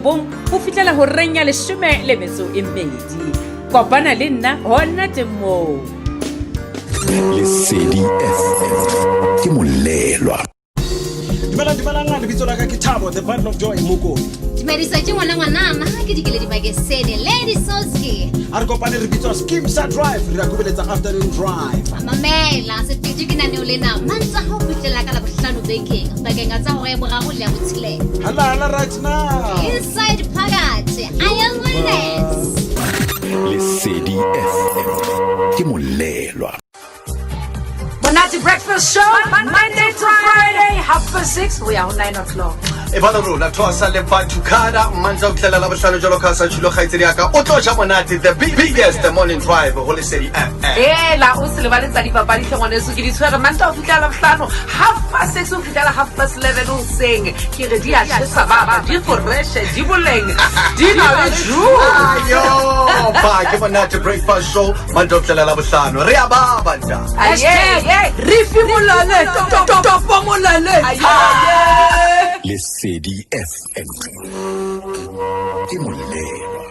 Bong ho fihlela horeng ya 12. Kopana le nna hona teng moo. Lesedi FM ke molelwa. Dumelang, dumelang, lebitso la ka ke Thabo, the bundle of joy, Mokone. Dumedisa ke ngwana ngwanana ke dikeledi Makesene, Lady Soski. A re kopane re bitswa Skeem Sa Drive, re a kubeletsa afternoon drive. Mamela, sefeto ke naneo lena mantsa ho fihlela ka Labohlano bekeng pakeng tsa hora ya boraro le ya botshelela. Hala hala right now. Inside phakathi, I am witness. Lesedi FM ke molelwa. Monate Breakfast Show, Monday to Friday, 6:30 ho ya ho 9 o'clock. E bana rona thoasa le batho kada mantsa ho fihlela Labohlano jwalo ka sa tjhilo kgaitsedi ya ka o tlo ja monate, the biggest morning drive ho Lesedi FM. Ela o se lebale tsa dipapadi tlhe ngwaneso, ke di tshwere Manta ho fihlela Labohlano, 6:30 ho fihlela 11:30 hoseng. Ke re di a tjhesa baba, di fresh, di boleng, di na le juice. Ayo ba ke Monate Breakfast Show, Manta ho fihlela Labohlano, re a baba nta. Aye. Re fimolale topo molale. Lesedi FM ke molelwa.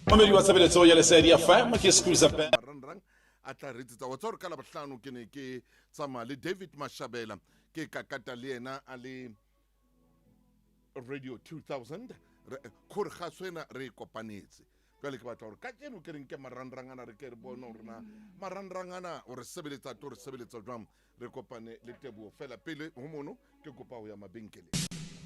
Momedi wa tshebeletso ya Lesedi FM ke Squeezer Ben. Marangrang a tla re etsetsa wa tseba gore ka Labohlano ke ne ke tsamaya le David Mashabela, ke kakata le yena a le Radio 2000. Kgore kgaso ena re e kopanetse. Jwale ke batla gore ka keno ke reng ke marangrang ana, re ke re bone gore na marangrang ana o re sebeletsa to re sebeletsa jwang. Re kopane le Tebogo fela pele ho mono ke kopa ho ya mabenkeleng.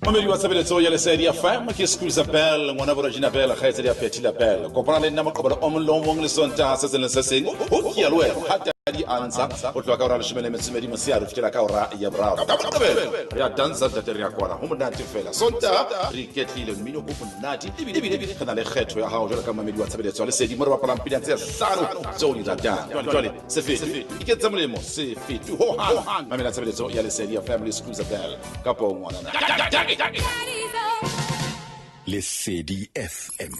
Momedi wa tshebeletso ya Lesedi FM ke Squeezer Bell, ngwana bo Regina Bell, kgaitsedi ya Phethila Bell. Kopana le nna Moqobelo o mong le o mong le Sontaha se seng le se seng ho Kia le wena ha tadi a ntsha ho tloha ka hora 12 motshehare ho fihlela ka hora ya boraro. Ka Moqebelo re a dansa ntate, re a kwala ho monate fela. Sontaha re iketlile, mmino ko monate, ebile re na le kgetho ya hao jwalo ka mamedi wa tshebeletso ya Lesedi mo re bapalang pina tse hlano tseo di ratang. Jwale se fete, iketse molemo, se fete hohang. Mamela tshebeletso ya Lesedi ya Family, Squeezer Bell kapo ngwanana. Lesedi FM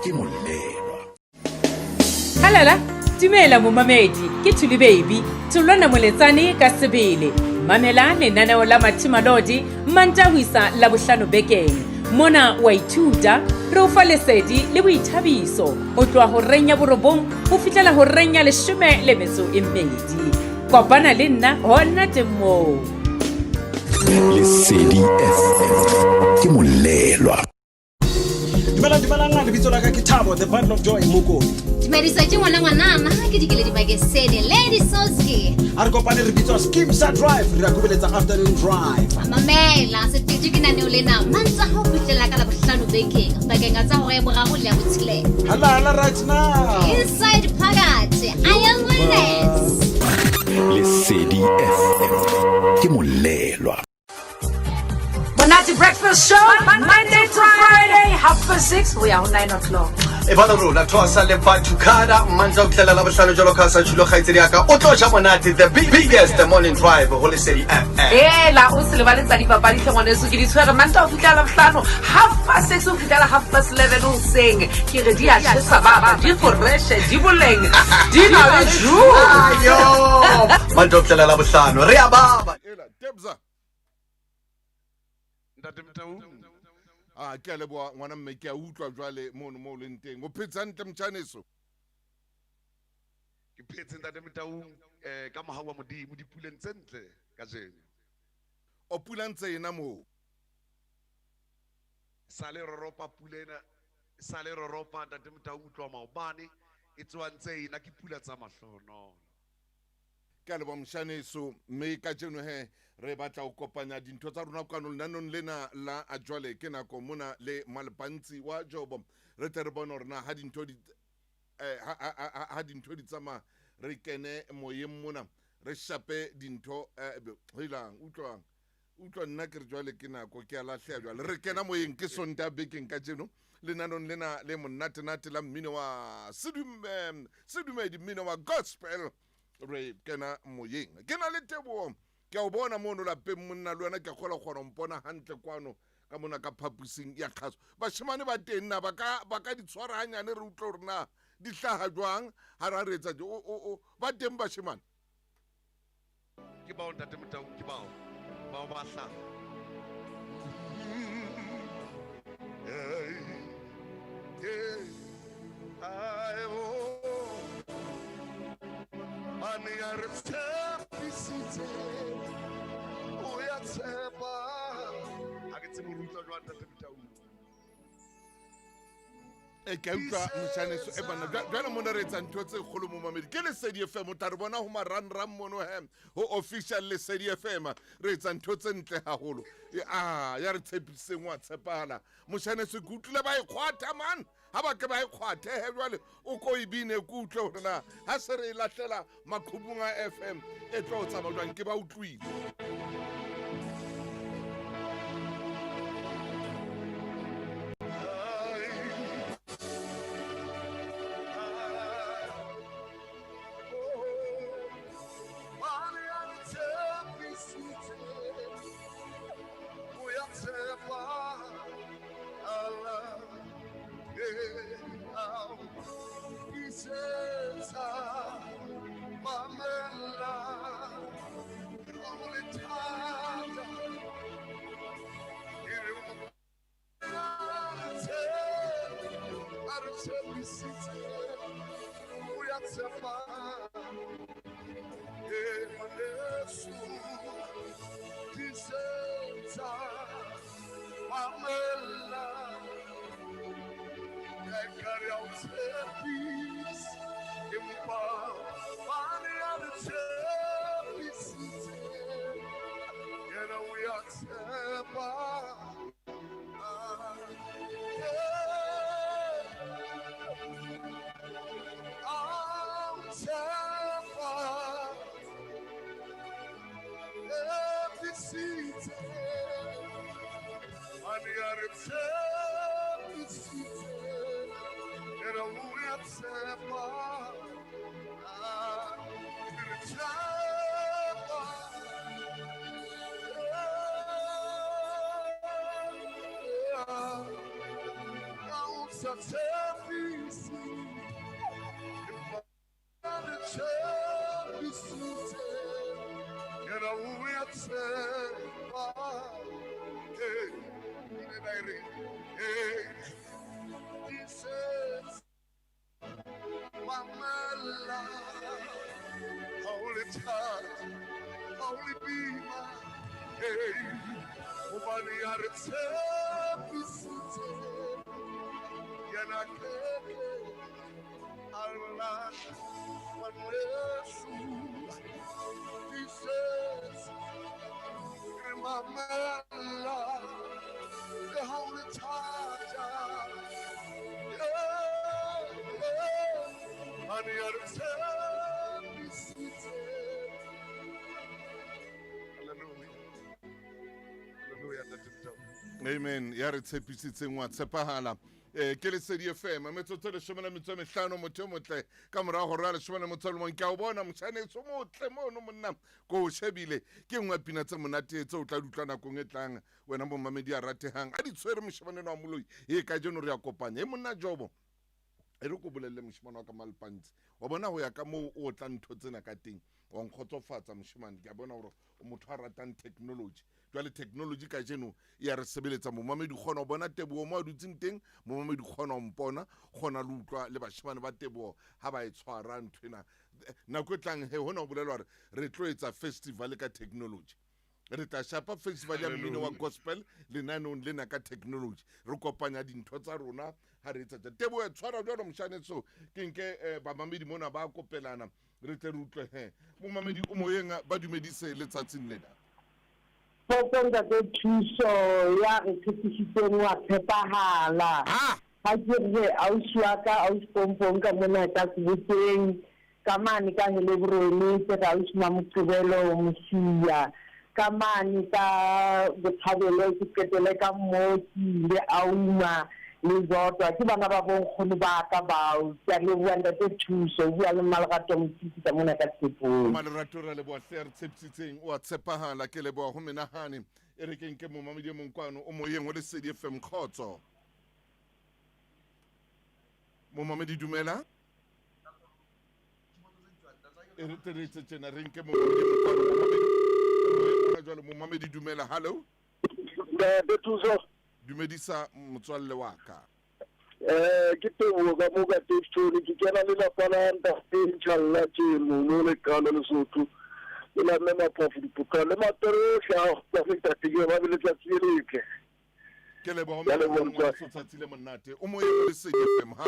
ke molelwa. Halala, dumela momamedi, ke Thuli Baby, Tholwana Moletsane ka sebele. Mamela lenaneo la Mathimalodi Manta ho isa Labohlano bekeng. Mona wa ithuta, re o fa lesedi le boithabiso ho tloha horeng ya 9 ho fihlela horeng ya 12. Kopana le nna hona teng moo. Lesedi FM ke molelwa. Dumelang, dumelang, lebitso la ka ke Thabo, the bundle of joy, Mokone. Dumedisa ke ngwana ngwanana ke dikeledi Makesene, Lady Soski. A re kopane re bitswa Skeem Sa Drive, re a kubeletsa afternoon drive. Mamela, sefeto ke naneo lena mantsa ho fihlela ka Labohlano bekeng pakeng tsa hora ya boraro le ya botshelela. Hala hala right now. Inside phakathi, I am witness. Lesedi FM ke molelwa. Monate Breakfast Show, Monday to Friday, 6:30 ho ya ho 9 o'clock. E bana rona thoasa le batho kada mantsa ho fihlela Labohlano jwalo ka sa tjhilo kgaitsedi ya ka o tlo ja monate, the biggest morning drive ho Lesedi FM. Ela o se lebale tsa dipapadi tlhe ngwaneso, ke di tshwere Manta ho fihlela Labohlano, 6:30 ho fihlela 11:30 hoseng. Ke re di a tjhesa baba, di fresh, di boleng, di na le juice. Ayo Manta ho fihlela Labohlano, re a baba. Ela Tebza. Ntate Motau. A ke a leboha ngwana mme, ke a utlwa jwale mono mo o leng teng o phetse hantle motjhaneso. Ke phetse, ntate Motau, ka mohau wa Modimo, dipuleng tse ntle kajeno. O pula ntse ena moo? Sa le roropa pula ena, sa le roropa, ntate Motau, utlwa maobane e tsoa ntse ena, ke pula tsa mahlonolo. Ke a leboha moshaneso. Mme kajeno he re batla ho kopanya dintho tsa rona kwano lenanong lena la a jwale ke nako mona le Malepantsi wa Jobo, re tle re bone hore na ha dintho di ha dintho di tsamaya. Re kene moyeng mona, re shape dintho helang, utlwang, utlwa nna ke re jwale ke nako, ke a lahleha. Jwale re kena moyeng, ke Sonta bekeng kajeno lenanong lena le monatenate la mmino wa sedumedi, mmino wa gospel. Re kena moyeng, ke na le Tebogo, ke a o bona mono lapeng monna, le wena ke a kgola kgona ho mpona hantle kwano ka mona ka phapusing ya kgaso. Bashemane ba teng na ba ka di tshwara hanyane, re utlwe hore na di hlaha jwang ha re etsa tje. O ba teng bashemane? Ke bao, ntate Motau, ke bao ba hlaha. ya re tshepisitse o ya tshepa a ke tsebe gore utlwa jwang ntate Motau. E ke a utlwa moshaneso e bana jwale mona re etsa ntho tse kgolo mo mamedi ke Lesedi FM o tla re bona ho marangrang mono he ho official Lesedi FM re etsa ntho tse ntle haholo E, a ya re tshepiseng wa tshepahala moshaneso ke utlwile ba e kgwatha man ha ba ke ba e kgwathe he jwale o ko e bine ke utlwe hore na ha se re e lahlela maqhubung a FM e tlo tsamaya jwang ke ba utlwile. Amen. Ya re tshepisitseng wa tshepahala. Ke Lesedi FM metsotso e 15 motho o motle ka morao hora ya 11 ke a o bona moshanetso motle mono monna ko o shebile ke nngwe ya pina tse monate tse o tla di utlwa nakong e tlang wena momamedi a ratehang a di tshwere moshemane wa moloi e kajeno re a kopanya e monna Jobo e re ko bolelle moshemane wa ka Malpantsi wa bona ho ya ka moo o tla ntho tsena ka teng wa nkgotsofatsa moshemane ke a bona hore o motho a ratang technology jwale technology kajeno e ya re sebeletsa momamedi kgona ho bona Teboho mo a dutseng teng momamedi kgona ho mpona kgona le utlwa le bashemane ba Teboho ha ba e tshwara ntho ena nako e tlang he hona ho bolelwa hore re tlo etsa festival ka technology re tla shapa festival ya mmino wa gospel lenaneong lena ka technology re kopanya dintho tsa rona ha re etsa Teboho e tshwara jwalo moshanetso ke nke bamamedi mona ba kopelana re tle re utlwe he momamedi o moyeng ba dumedise letsatsing lena. Kgotso ntate Thuso ya re tshepisitseng wa tshepahala. Ha ke re ausi wa ka ausi Pompong ka mona ka Sebokeng ka mane ka Helebrone ke re ausi Mamoqebelo Mosia ka mane ka Bothabelo ke qetele ka Mmoki le Auma le Zodwa ke bana ba bonkgono ba ka bao. Ke a leboha ntate Thuso o bua le Mmalerato Motiki ka mona ka Tshepong. Mmalerato re a leboha hle re tshepisitseng o a tshepahala ke leboha ho menahane e re ke nke momamedi e mong kwano o moyeng o Lesedi FM kgotso. Momamedi dumela. E re tle re etse tjena re nke momamedi e mong kwano momamedi jwale momamedi dumela hallo. Ntate Thuso. Dumedisa motswalle wa ka. Eh ke teboho ka mo ka Daveyton ke kena le lapa la ntate Ntšhalla Tšemo mo Leqalo Lesotho le la mme Maphofu Dipokano le matoro ohle a ba le ntate ke ba be letsatsi le letle. Ke leboha ngwaneso tsatsi le monate o moyeng o Lesedi FM hi.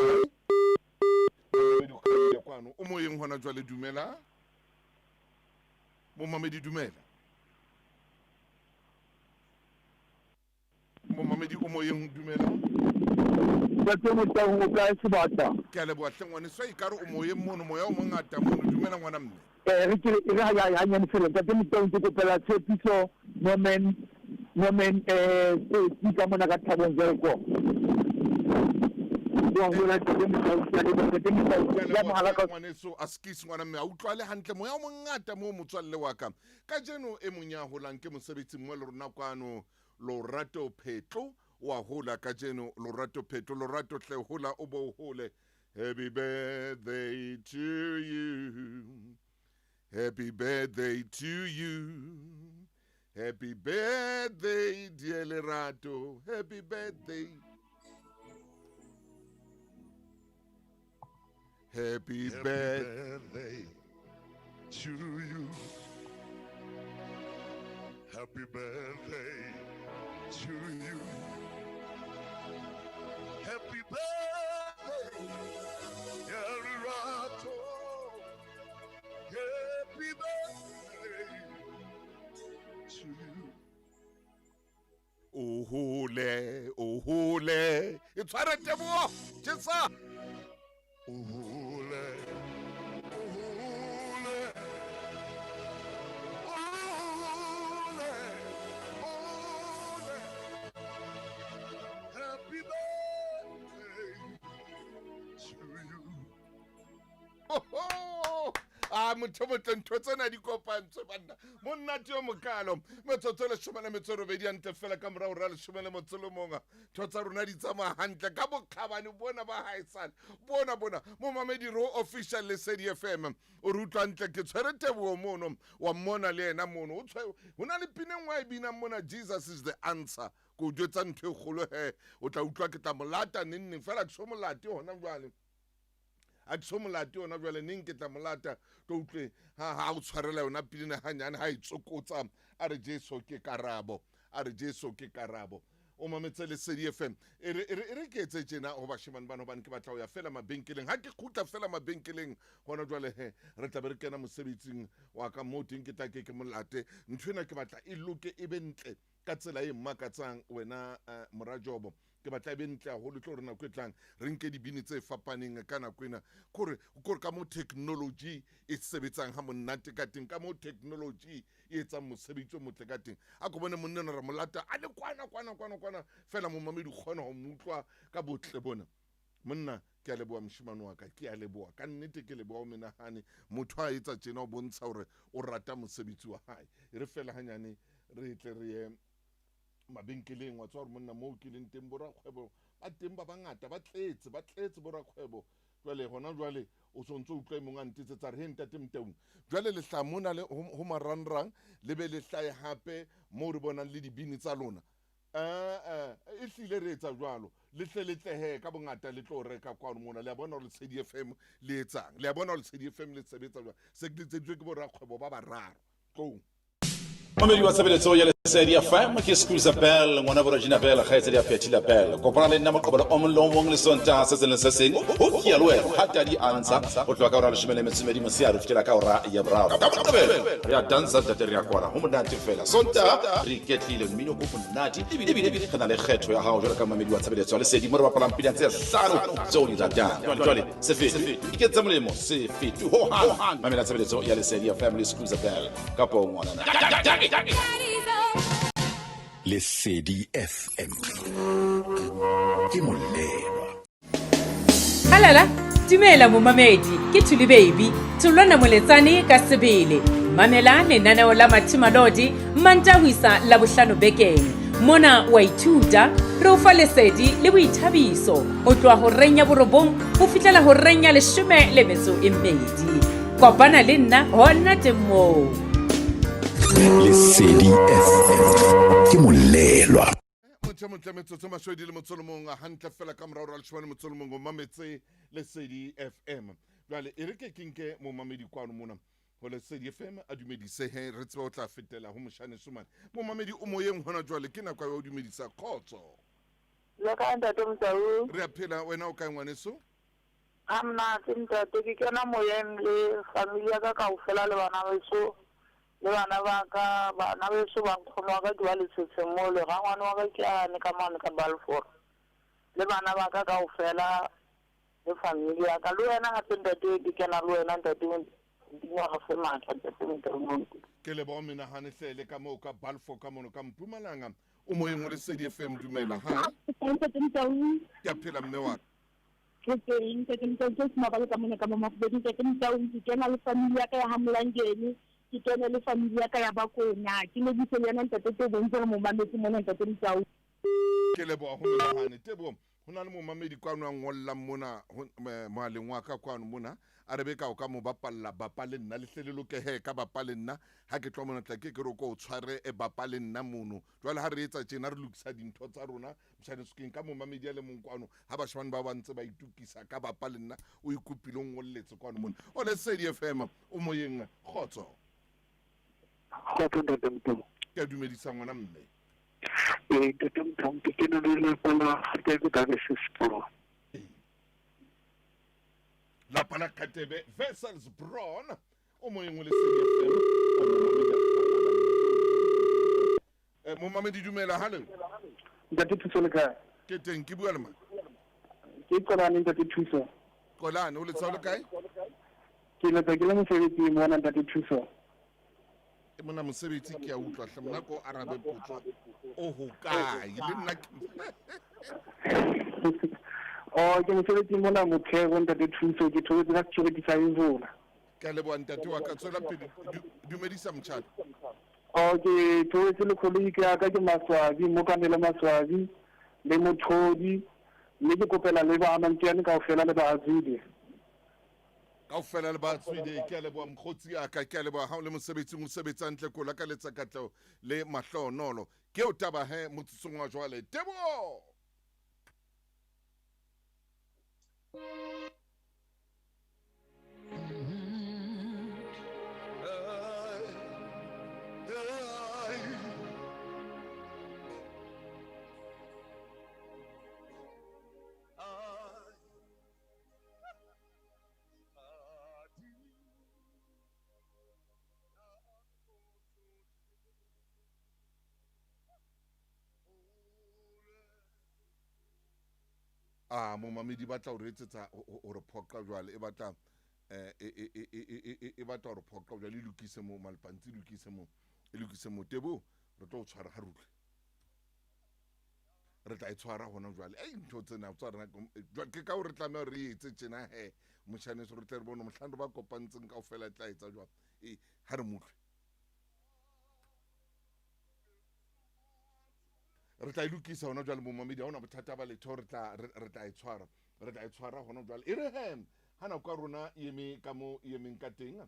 Momamedi o kgaile kwano o moyeng hona jwale dumela. Momamedi dumela. Momamedi o moyeng dumela. Ntate Motaung o kae sebata? Ke a leboha hle ngwaneso e kare o moyeng mono moya o mongata mono dumela ngwana mme. Eh re ke re ha ya hanyane fela ntate Motaung ke kopela tshepiso Norman Norman eh Kotsi ka mona ka Thabong Welkom. Ngwaneso a skis ngwana mme a utlwale hantle moya o mongata moo motswalle wa ka. Kajeno e mong ya holang ke mosebetsi mmoho le rona kwano Lorato Phetlo o a hola kajeno Lorato Phetlo Lorato hle hola o bo hole Happy birthday to you Happy birthday to you Happy birthday dear Lerato Happy birthday Happy, Happy birthday birthday to you. Happy birthday to you. Happy birthday, dear Lerato. Happy birthday to you. O hole, o hole. E tshware teboho. Jesa. O hole, o hole. O hole, o hole. Happy birthday to you. a motho motle ntho tsena di kopantswe banna monnate yo mokalo metsotso e leshome le metso e robedi ya ntle fela ka morago ra leshome le motso le monga ntho tsa rona di tsamaya hantle ka bokgabane bona ba haesale bona bona momamedi ro official lesedi fm o re utlwa ntle ke tshwere tebogo mono wa mmona le ena mono o tshwe ho na le pina e nngwe a e binang mona jesus is the answer ko o jwetsa ntho e kgolo he o tla utlwa ke tla molata neng neng fela ke so molate hona jwale a ke so molate yona jwale neng ke tla molata to utlwe ha ha o tshwarela yona pina hanyane ha e tsokotsa a re Jesu ke karabo a re Jesu ke karabo o mametse lesedi fm e re e re e re ke etse tjena ho bashemane bana hobane ke batla ho ya fela mabenkeleng ha ke kgutla fela mabenkeleng hona jwale he re tla be re kena mosebetsing wa ka moo teng ke tla ke ke molate ntho ena ke batla e loke e be ntle ka tsela e makatsang wena uh, mora Jobo ke batla e be ntle haholo tlo re nako e tlang re nke dibini tse fapaneng ka nako ena kore kore ka mo technology e sebetsang ha monate ka teng ka mo technology e etsang mosebetsi o motle ka teng a ko bone monna ra molata a le kwana kwana kwana kwana fela momamedi kgona ho mo utlwa ka botle bona monna ke a leboa moshimane wa ka ke a leboa ka nnete ke leboa o menahane motho a etsa tjena o bontsha hore o rata mosebetsi wa hae e re fela hanyane re tle re ye mabenkeleng wa tswa gore monna moo ke leng teng borakgwebo ba teng ba bangata ba tletse ba tletse borakgwebo jwale gona jwale o sontse utlwa e mongwe a ntetsetsa re he ntate Motaung jwale le hlaha mona le ho marangrang le be le hlahe hape moo re bonang le dibini tsa lona ee e hlile re etsa jwalo le hle le tlehe ka bongata le tlo reka kwano mona le a bona gore Lesedi FM le etsang le a bona gore Lesedi FM le sebetsa jwang se ke letseditswe ke borakgwebo ba bararo tlong Momedi wa tshebeletso ya Lesedi FM ke Squeezer Bell ngwana bo Regina Bell kgaitsedi ya Phethila Bell kopana le nna moqobelo o mong le o mong le Sontaha se seng le se seng ho ke ya le wena ha tadi a ntsha ho tloha ka hora ya leshome le metso e mmedi motshehare ho fihlela ka hora ya boraro ka moqebelo re a dansa ntate re a kwala ho monate fela Sontaha re iketlile mmino ko monate ebile re na le kgetho ya hao jwalo ka momedi wa tshebeletso ya Lesedi mo re bapalang pina tse hlano tseo di ratang jwale se fete iketse molemo se fete hohang mamela tshebeletso ya Lesedi FM le Squeezer Bell kapo ngwanana Lesedi FM ke molelwa. Halala, dumela momamedi, ke Thuli Baby, Tholwana Moletsane ka sebele. Mamela lenaneo la Mathimalodi Mantaha ho isa Labohlano bekeng. Mona o a ithuta, re o fa lesedi le boithabiso ho tloha horeng ya borobong ho fihlela horeng ya leshome le metso e mmedi. Kopana le nna hona teng moo. Lesedi FM ke molelwa. Motho motle metsotso mashwedi le motso le mong hantle fela ka morao ra leshome le motso le mong o mametse Lesedi FM. Jwale e re ke ke nke momamedi kwano mona ho Lesedi FM a dumedise he re tsebe o tla fetela ho moshane somane. Momamedi o moyeng hona jwale ke nako ya ho dumedisa khotso. Le kae ntate Motau? Re a phela wena o kae ngwaneso? Ha monate ntate, ke kena moyeng le family ya ka kaofela le bana beso le bana ba ka, bana beso ba nkgono wa ka ke ba Letshetshe mole, rangwane wa ka ke ane ka mane ka Balfour. Le bana ba ka kaofela le family ya ka. Le wena hape ntate ke kena le wena ntate Modimo wa re fe matla ntate Motau. Ke leboha menahane hle le ka moo ka Balfour ka mono ka Mpumalanga. O moyeng o Lesedi FM dumela ha. Ntate Motau. Ke a phela mme wa ka. Ke teng ntate Motau ke sema ba le ka mona ka mo Mafubedi ntate Motau ke kena le family ya ka ya ha Molangene ke kene le family ya ka ya Bakwena ke lebise le yena ntate Tebo ntse re mo mametse mona ntate Motau. Ke leboha ho menahane Tebo ho na le momamedi kwano a ngollang mona mohaleng wa ka kwano mona a re be ka o ka mo bapalla bapa le nna le hle le lokehe ka bapa le nna ha ke tloha mona tla ke ke re o ko o tshware e bapa le nna mono jwale ha re etsa tjena re lokisa dintho tsa rona moshane sokeng ka momamedi a le mong kwano ha bashemane ba ba ntse ba itukisa ka bapa le nna o ikopile o ngolletse kwano mona o Lesedi FM o moyeng kgotso. Kgotso ntate Motau. Ke a dumedisa ngwana mme. Ee ntate Motau ke kena le lelapa la Kgatebe ka Wesselsbron. Lapa la Kgatebe Wesselsbron o moyeng o Lesedi FM o momamedi a momamedi dumela hallo. Ntate Thuso le kae? Ke teng ke bua le mang? Ke Qolane ntate Thuso. Qolane o letsa o le kae? Ke letsa ke le mosebetsing mona ntate Thuso. E mona mosebetsi ke a utlwa hle mona ko arabe potso o ho kae le nna ke Oh ke mosebetsing mona Motheko ntate Thuso ke thobetse ka security sa Imvula. Ke a leboha ntate wa ka tswela pele dumedisa motjhana. Oh ke thobetse le colleague ya ka ke Maswabi Mokamele Maswabi le Mothodi mme ke kopela le ba Amantiane kaofela le ba Azwide. Kaofela le ba tswile ke a leboha mokgotsi ya ka ke a leboha ha o le mosebetsing o sebetsa ntle ko lakaletsa katleho le mahlohonolo ke o taba he motsotsong wa jwale Teboho. A momamedi batla o re etsetsa o re phoqa jwale e batla e batla hore phoqa jwale e lokise mo malpantsi e lokise mo e lokise mo Tebo re tlo o tshwara ha rutle re tla e tshwara hona jwale ei ntho tsena tsa rena jwale ke ka hore tlameha re etse tjena he motjhaneso re tle re bone mohlang re ba kopantseng kaofela e tla etsa jwang e ha re motlwe re tla e lokisa hona jwale momamedi ha hona bothata ba letho re tla re tla e tshwara re tla e tshwara hona jwale e re he ha nako ya rona e eme ka mo e emeng ka teng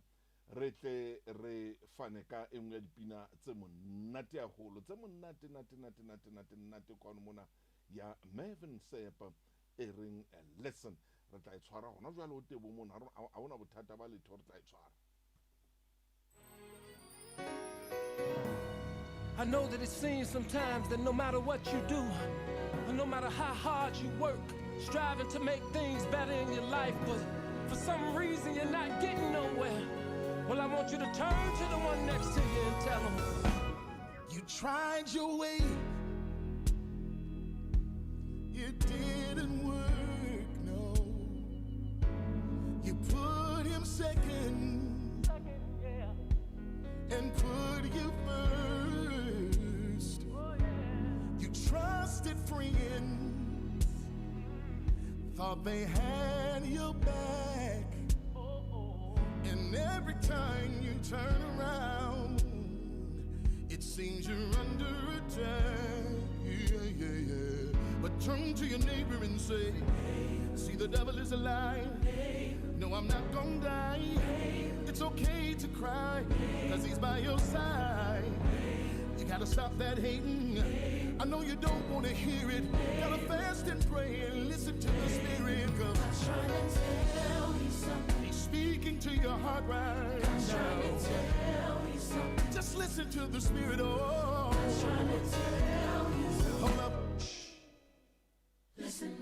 re tle re fane ka e nngwe ya dipina tse monate haholo tse monate nate nate nate nate nate kwano mona ya Mervin Sepa e reng listen re tla e tshwara hona jwale o Tebo mona ha hona bothata ba letho re tla e tshwara. I know that it seems sometimes that no matter what you do, or no matter how hard you work, striving to make things better in your life, but for some reason you're not getting nowhere. Well, I want you to turn to the one next to you and tell him, you tried your way, it didn't work, no. You put him second, yeah, and put you first. Oh, yeah. You trusted friends, thought they had your back. Oh, oh. And every time you turn around, it seems you're under attack. Yeah, yeah, yeah. But turn to your neighbor and say, hey, see the devil is a lie. Hey. No, I'm not gonna die. Hey. It's okay to cry, hey, cause he's by your side. Hey. You gotta stop that hating. Hey. I know you don't want to hear it. Gotta fast and pray and listen to the Spirit. 'Cause God's trying to tell you something. He's speaking to your heart right God's now. trying to tell you something. Just listen to the Spirit. Oh, God's trying to tell you something. Hold up. Listen.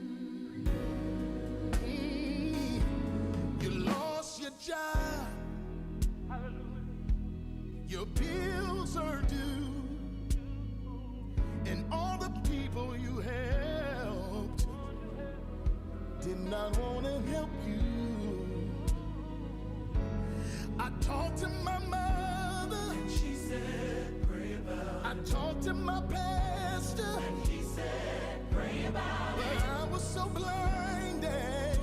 You lost your job. Your bills are due. And all the people you helped did not want to help you. I talked to my mother. She said, pray about I talked to my pastor. it. He said, pray about But it. I was so blinded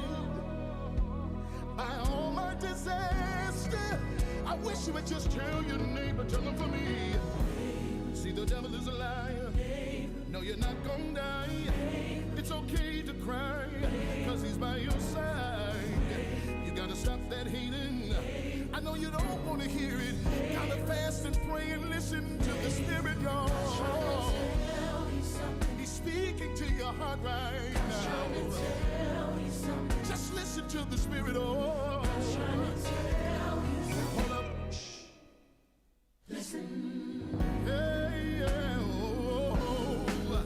by all my disaster. I wish you would just tell your neighbor, tell him for me. See, the devil is a liar. No, you're not gonna die. It's okay to cry, 'cause he's by your side. You gotta stop that hating. I know you don't wanna hear it. Gotta fast and pray and listen to the Spirit, y'all. Tell you something. He's speaking to your heart right Trying to now. tell you something. Just listen to the Spirit. Oh, Trying to tell you something. hold up. Listen. Hey, yeah, oh, oh.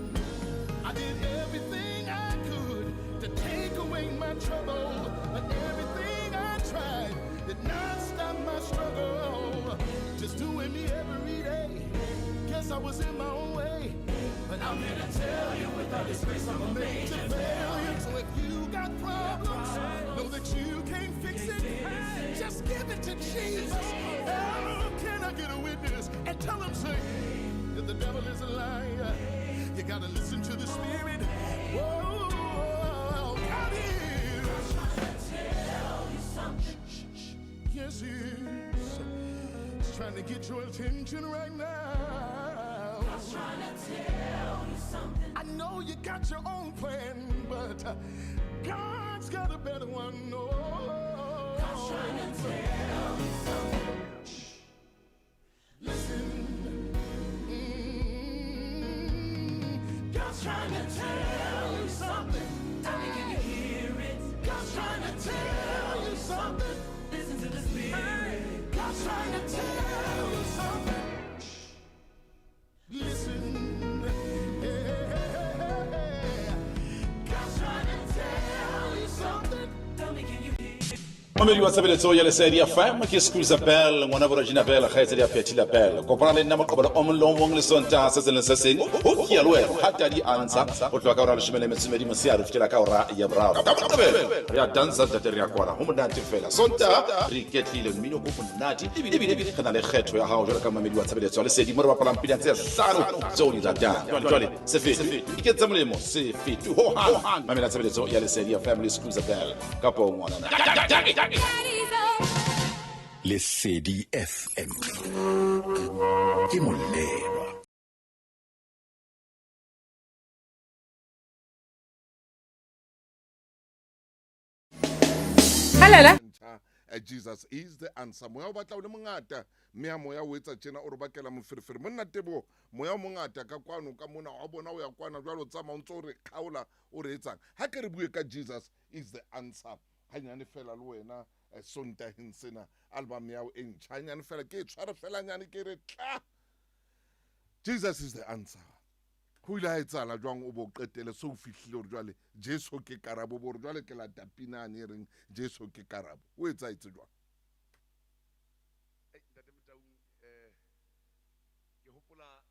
I did everything I could to take away my trouble, but everything I tried did not stop my struggle. Just doing me every day. Guess I was in my own way, but I'm here to tell you without His grace I'm a major failure. So if you got problems, know that you can't fix it. Just give it to Jesus. Oh, can I get a witness? And tell him, say, that the devil is a liar. You gotta listen to the Spirit. Whoa, God is. Trying to tell you something. Yes, he is. He's trying to get your attention right now. God's trying to tell you something. I know you got your own plan, but God's got a better one. Oh, God's trying to tell you something. Listen. God's trying to tell you something. Tell me, can you hear it? God's trying to tell you something. Listen to the Spirit. God's trying to tell you something. Listen. Yeah. God's trying to tell you something. Tell me, can you hear it? Momedi wa tshebeletso ya Lesedi FM ke Scusa Bell, ngwana bo Regina Bell, kgaitsedi ya Phethila Bell. Kopana le nna moqobelo o mong le o mong le Sontaha se seng le se seng. Ho ke ya le wena ha tadi a ntsha ho tloha ka hora ya 12 motshehare ho fihlela ka hora ya 3. Ka Moqebelo re a dansa ntate, re a kwala ho monate fela. Sontaha re iketlile, mmino o monate ebile re na le kgetho ya hao jwalo ka momedi wa tshebeletso ya Lesedi mo re bapalang pina tse hlano tseo o di ratang. Jwale se fetwe, iketse molemo, se fetwe hohang. Mamela tshebeletso ya Lesedi FM le Scusa Bell kapo ngwanana. Lesedi FM ke molelwa. Halala. Jesus is the answer. Moya o batla o le mongata, mme ha moya o etsa tjena o re bakela moferefere. Monna Teboho, moya o mongata ka kwano ka mona, wa bona o ya kwana jwalo, o tsamaya o ntso o re kgaola, o re etsang. Ha ke re bue ka Jesus is the answer. Hanyane fela le wena Sontaheng sena album ya hao e ntjha. Hanyane fela ke e tshware fela nyane ke re tla. Jesus is the answer. Ho ile ha etsahala jwang o bo qetele so o fihlile hore jwale Jesu ke karabo, bo hore jwale ke lata pina ane e reng Jesu ke karabo. O etsahetse jwang? Ei, Ntate Motaung, ke hopola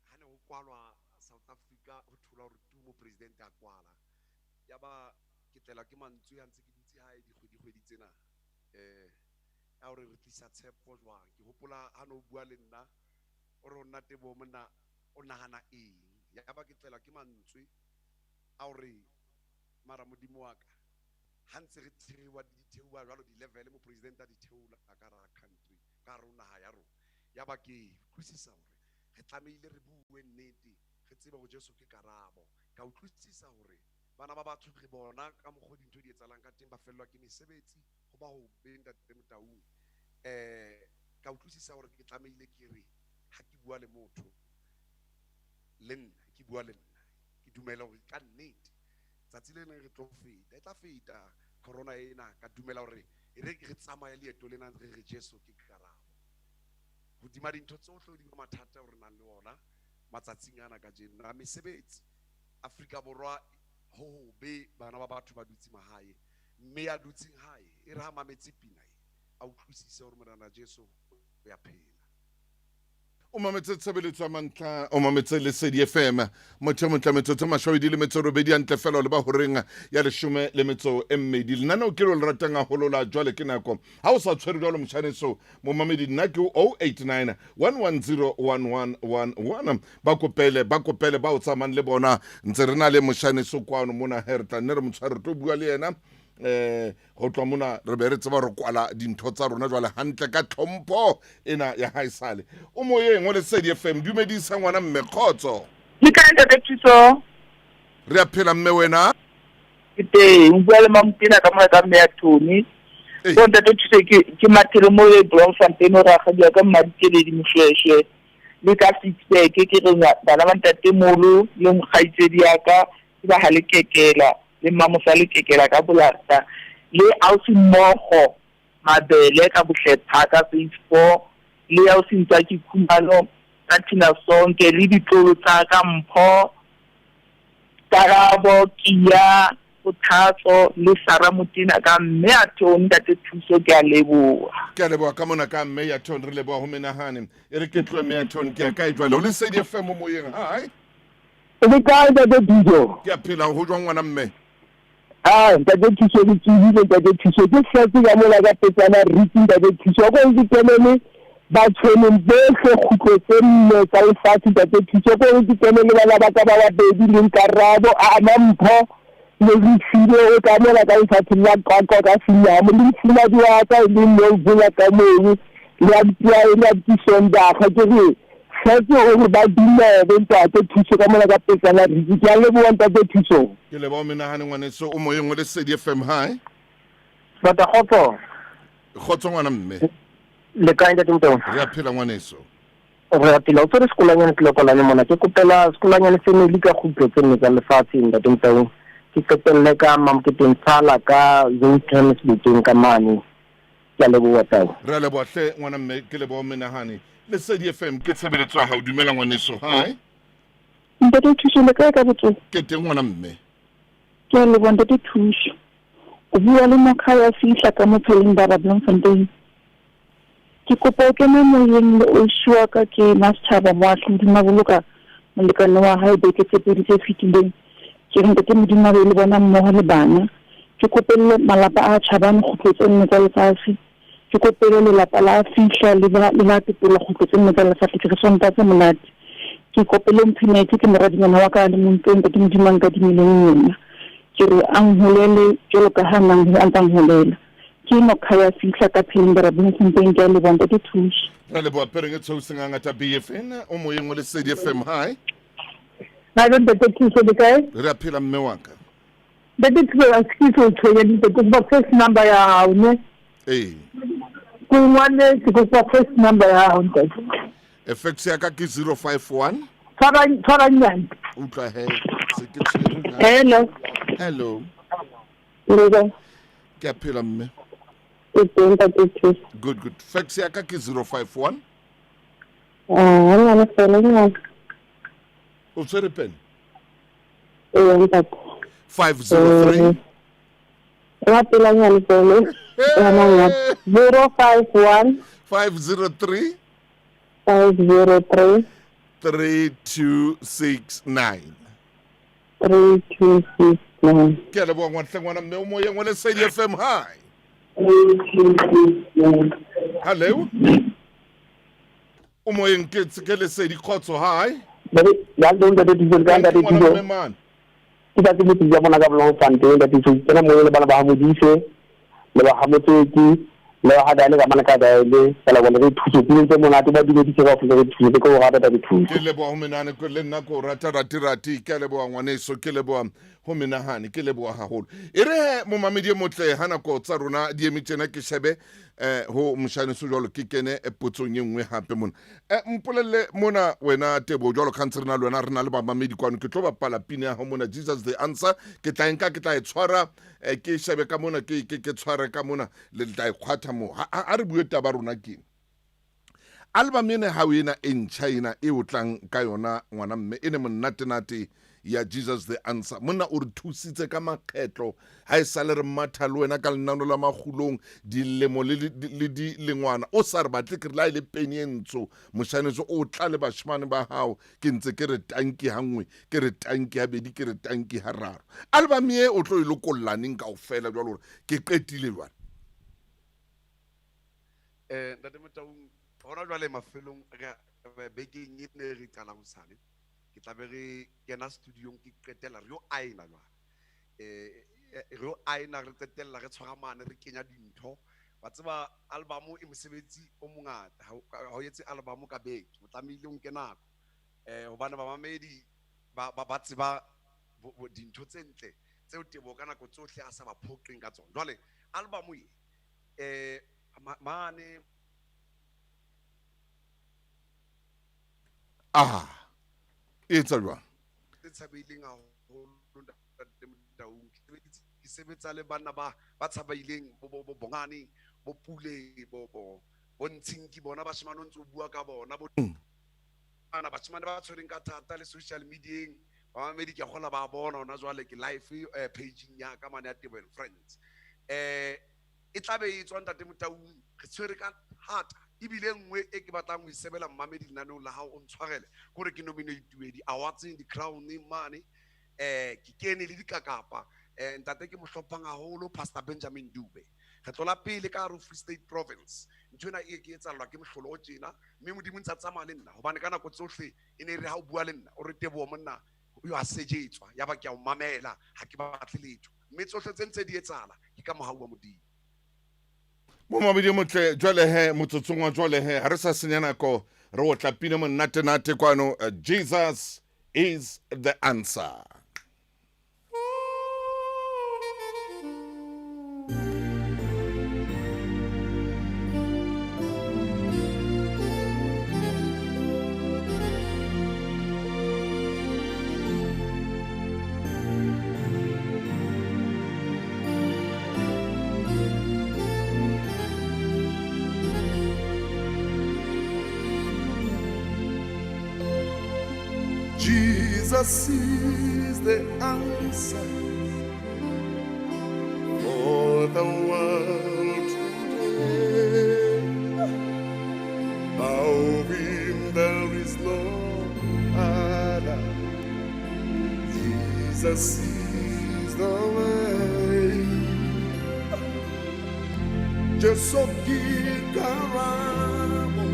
ha ne ho kwalwa South Africa, ho thola hore tumo president a kwala. Ya ba ke tlelwa ke mantswe a ntse ke dutse hae dikgwedi-kgwedi tsena. Ya hore re tlisa tshepo jwang. Ke hopola ha no bua le nna, o re ho nna Teboho monna o nahana eng. Ya ba ke tlelwa ke mantswe a hore mara Modimo wa ka, ha ntse re theoha di theoha jwalo di-level mo president a di theola ka hara country, ka hare ho naha ya rona. Ya ba ke utlwisisa hore re tlamehile re bue nnete, re tsebe hore Jesu ke karabo. Ka utlwisisa hore bana ba batho re bona ka mokgwa dintho di etsahalang ka teng, ba fellwa ke mesebetsi, ho ba ho be Ntate Motaung. Ka utlwisisa hore ke tlamehile ke re ha ke bua le motho le nna, ke bua le nna ke dumela hore ka nnete tsatsi le leng re tlo feta e tla feta corona ena ka dumela hore e re re tsamaye leeto lena re re Jesu ke karabo hodima dintho tsohle hodima mathata o re nang le ona matsatsing ana kajeno na mesebetsi Afrika Borwa ho hobe bana ba batho ba dutse mahae mme ya dutseng hae e re ha mametse pina e a utlwisise hore Morena Jesu o ya phela. O mametse tshebeletso ya mantlha, o mametse Lesedi FM. Motho e motle metsotso e mashobedi le metso robedi hantle fela o leba horeng ya leshome le metso e mmedi. Lenaneo ke lo le ratang haholo la jwale ke nako. Ha o sa tshwere jwalo moshaneso momamedi nna ke 089 110 1111. Ba kopele, ba kopele ba o tsamayang le bona. Ntse re na le moshaneso kwano mona he re tla nne re mo tshware re tlo bua le yena. Eh go tloha mona re be re tseba re kwala dintho tsa rona jwale hantle ka tlhompho ena ya haesale o moyeng o Lesedi FM dumedisa ngwana mme kgotso. Ke kae ntate Thuso? Re a phela mme wena? Ke teng, o bua le Mamotena ka mona ka mme ya Tony. So ntate Thuso ke ke mathele mo e Bloemfontein o rakgadi wa ka Mmadikeledi Moshweshwe le ka Ficksburg ke re bana ba ntate molo le mokgaitsedi ya ka ke ba ha lekekela le mmamosa lekekela ka bolarta le ausi mmogo mabele ka bohlepha ka phase 4 le ausi ntswaki khumalo ka thina sonke le ditlolo tsa ka mpho karabo kia kgothatso le sara motena ka mme a tone ntate thuso ke a leboha. Ke a leboha ka mona ka mme ya tone re leboha ho menahane e re ke tlohe mme ya tone ke ya kae jwale o lesedi fm moyeng hi. O le kae ntate Thuso? Ke a phela ho jwang ngwana mme? Ah, ntate Thuso ke tsebile ntate Thuso ke hletse ka mola ka petsana ritse ntate Thuso ko ke kene le batshweneng bohle kgutlo tse nne tsa lefatshe ntate Thuso ko ke kene le bana ba ka ba babedi le Nkarabo a Mampho le Refile o tla mola ka lefatsheng la Qwaqwa ka Senyamo le mofumadi wa ka e leng Nolvula ka mono le abuti wa le abuti Sondaga ke re Hletse o re ba dumele ntate Thuso ka mona ka Petsana Ridge. Ke a leboha ntate Thuso. Ke leboha menahane ngwaneso o moyeng o Lesedi FM. Hi. Bata kgotso. Kgotso ngwana mme. Le kae ntate Motaung? Re a phela ngwaneso. Re a phela. O tshwere sekolanyane Tlokolane mona. Ke kopela sekolanyane family ka kgutlo tse nne tsa lefatshe ntate Motaung. Ke qetelle ka Mamoketeng Tshala ka Zone 10 Sebokeng ka mane. Ke a leboha tau. Re a leboha hle ngwana mme ke leboha menahane. Lesedi FM ke tshebeletso ya hao dumela ngwaneso. Hi. Ntate Thuso le kae ka botsogo? Ke teng ngwana mme. Ke a leboha ntate Thuso. O bua le mokga ya fihla ka mo Pheleng Baba Bloemfontein. Ke kopa o kene moyeng le ausi wa ka ke Masechaba Moahlodi Maboloka molekane wa hae beke tse pedi tse fetileng. Ke re ntate Modimo a be le bona mmoho le bana. Ke kopelle malapa a tjhabane kgutlo tse nne tsa lefatshe. Ke kopele lelapa la fihla le ba le la petola kgutlo tse nne tsa lefatshe. Ke re Sontaha se monate. Ke kopele Mphinete ke moradinyana wa ka le monteng ntate Modimo a nkadimileng yena. Ke re a nholele jwalo ka ha nang a ntsa nholela. Ke nokha ya fihla ka pheleng barabeng gompieno ke a leboha ntate Thuso. Re leboha pereng e tshweu sengangata BFN o moyeng o Lesedi FM. Hi. Ntate ntate Thuso le kae? Re a phela mme wa ka. Ntate Thuso a se ke o tshwenya ntate kopa first number ya hao ne. Ee. Ke ngwanetse kopa first number ya hao ntate. Effects ya ka ke 051. Tshwara tshwara nyane. Utlwa he se ke tshwere. Hello. Hello. Le kae? Ke a phela mme. Ke teng ntate Thuso. Good good. Fax ya ka ke 051. Ah, nyane fela nyane. O tshwere pen? Ee ntate. 503. Wa pela nyane fela. 051 503 503 3269. 3269. Ke a leboha ngwantle ngwana mme o moyeng wa Lesedi FM. Hi. 3269. Hello. O moyeng ke ke Lesedi Khotso. Hi. Ya ntse ntate Thuso le kae ntate Ngwana Thuso? mme man. Ke tsatsi motse ja mona ka Bloemfontein ntate Thuso. Ke na moyeng le bana ba ha Modise le ba ha Motswetsi le ba ha Dale ka mane ka Dale. Ke leboha ntate Thuso. Pina tse monate ba dumedise kaofela ntate Thuso. Ke o rata ntate Thuso. Ke leboha ho menane ke le nna ke o rata rati rati. Ke a leboha ngwaneso ke leboha Ho menahane ke leboha haholo. E re he momamedi e motle ha nako tsa rona di eme tjena ke shebe ho moshaneso jwalo ke kene potsong e nngwe hape mona. Mpolelle mona wena Tebo jwalo ka ntse re na le wena re na le bamamedi kwano ke tlo bapala pina ya hao mona Jesus the Answer ke tla e nka ke tla e tshwara ke shebe ka mona ke ke ke tshware ka mona le tla e kgwatha moo. Ha re bue taba rona ke Album ena hao ena e ntjha ena e o tlang ka yona ngwana mme e ne monnatenate ya Jesus the Answer. Monna o re thusitse ka makgetlo ha e sale re matha le wena ka lenano la makgulong dilemo le le dilengwana o sa re batle ke re la e le peni e ntsho moshanetso o tla le bashemane ba hao ke ntse ke re tanki ha nngwe ke re tanki ha bedi ke re tanki ha raro. Album e o tlo e lokolla neng kaofela jwalo hore ke qetile jwale? Eh ntate Motaung hona jwale mafelong re bekeng e ne re qalang hosane ke tla be re kena studiong ke qetela re yo aena jwale eh re yo aena re qetella re tshwara mane re kenya dintho wa tseba album e mosebetsi o mongata ha o etse album ka beke o tlamehile o nke nako eh hobane bamamedi ba ba tseba dintho tse ntle tseo Teboho ka nako tsohle a sa ba phoqeng ka tsona jwale album e eh mane ah e etsa jwang tse tshabeileng haholo ntate Motaung ke sebetsa le banna ba ba tshabeileng bo bo bongane bo pule bo bo bo ntshinki bona bashemane o ntse o bua ka bona bo bana bashemane ba tshwereng ka thata le social medieng bamamedi ke a kgola ba bona hona jwale ke live pageng ya ka mane ya Teboho and Friends eh e tlabe e tswa ntate Motaung re tshwere ka thata ebile nngwe e ke batlang ho e sebela mmamedi lenaneong la hao o ntshwarele kore ke nominatuwe di-awardseng di-crowneng mane eh ke kene le dikakapa eh ntate ke mo hlomphang haholo Pastor Benjamin Dube re tlola pele ka hare Free State Province ntho ena e ke etsallwa ke mohlolo o tjena mme Modimo ntse a tsamaya le nna hobane ka nako tsohle e ne e re ha o bua le nna o re Teboho monna yo a sejetswa ya ba ke a o mamela ha ke batle letho mme tsohle tse ntse di etsahala ke ka mohau wa Modimo. Momamedi motle jwale he motsotsong wa jwale he ha re sa senya nako re otla pina monnatenate kwano Jesus is the answer. Jesus is the answer for the world today. Above him there is no other. Jesus is the way. Jesu ke karabo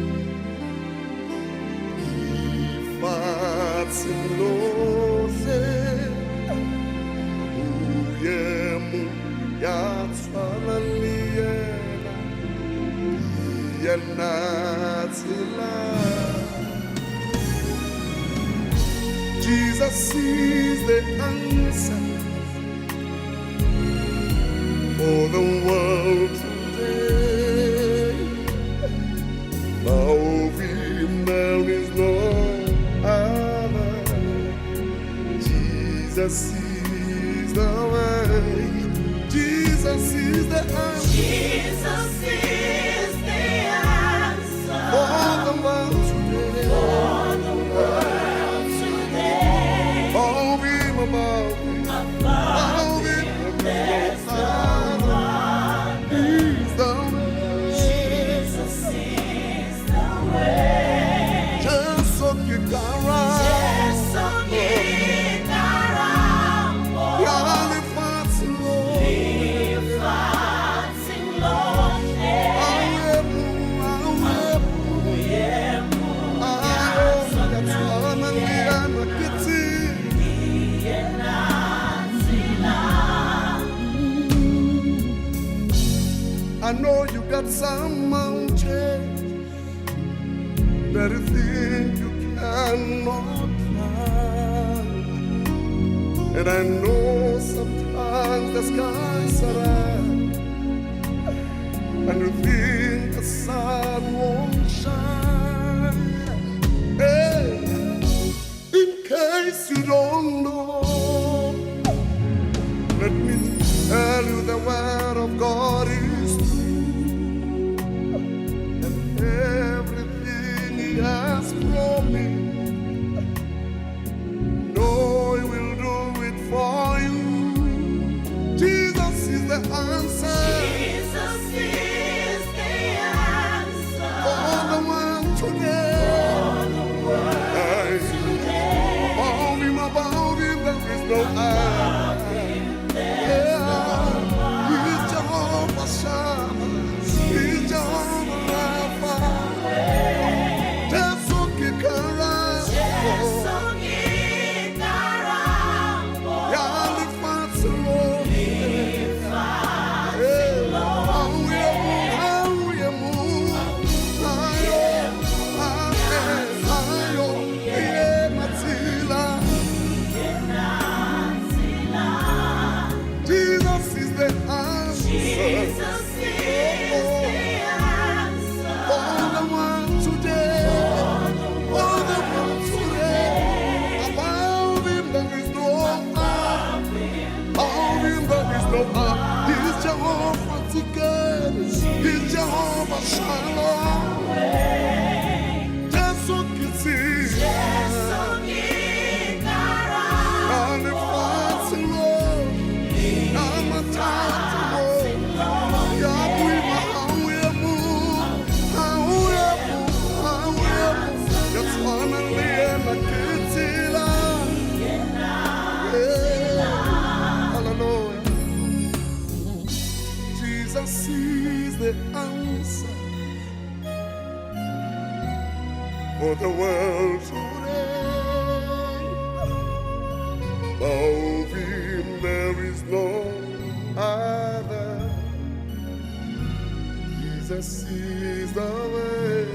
lefatsheng lohle. Uye mong ya tshwanang le yena, yena tsela. Jesus is the answer for the world today. Above him there is no other. Jesus is the way. Jesus is the answer. Jesus is the answer for the world today. For the world today. Above him, above him, above him, there's no other. He's the way. Jesus is the way. Jesu ke karabo. Jesu ke karabo. Ya lefatshe lohle. Lefatsheng lohle. Uye mong, ya tshwanang le yena ke tsela. Yena tsela. I know you got some mountain that you think you cannot climb. And I know sometimes the skies are red, and you think the sun won't shine. Hey, in case you don't know, let me tell you the word of God is true, and everything He has promised, no, He will do it for you. Jesus is the answer. Jesus is the answer for the world today. For the world today. Above him, above him, there is no other. Yeah. He's Jehovah Shammah. He's Jehovah Rapha. Jesu ke karabo. Jesu ke karabo. Ya lefatshe lohle. Eh, ha o e mong, ha o e mong. Ayo, ayo, ayo, yena tsela. Jesus is the answer. Jesus is the answer. For the world today. For the world today. Above him there is no other. Above him there is no other. He's Jehovah Tikkenu. He's Jehovah Shalom. Jesu ke tsela. Jesu ke karabo. Ya lefatshe lohle. Ya mathata ohle. Ya boima ha o e mong. Ha o e mong, ha o e mong. Ya tshwanang le yena ke tsela. Yeah. Hallelujah. Jesus is the answer for the world today. Above him there is no other. Jesus is the way.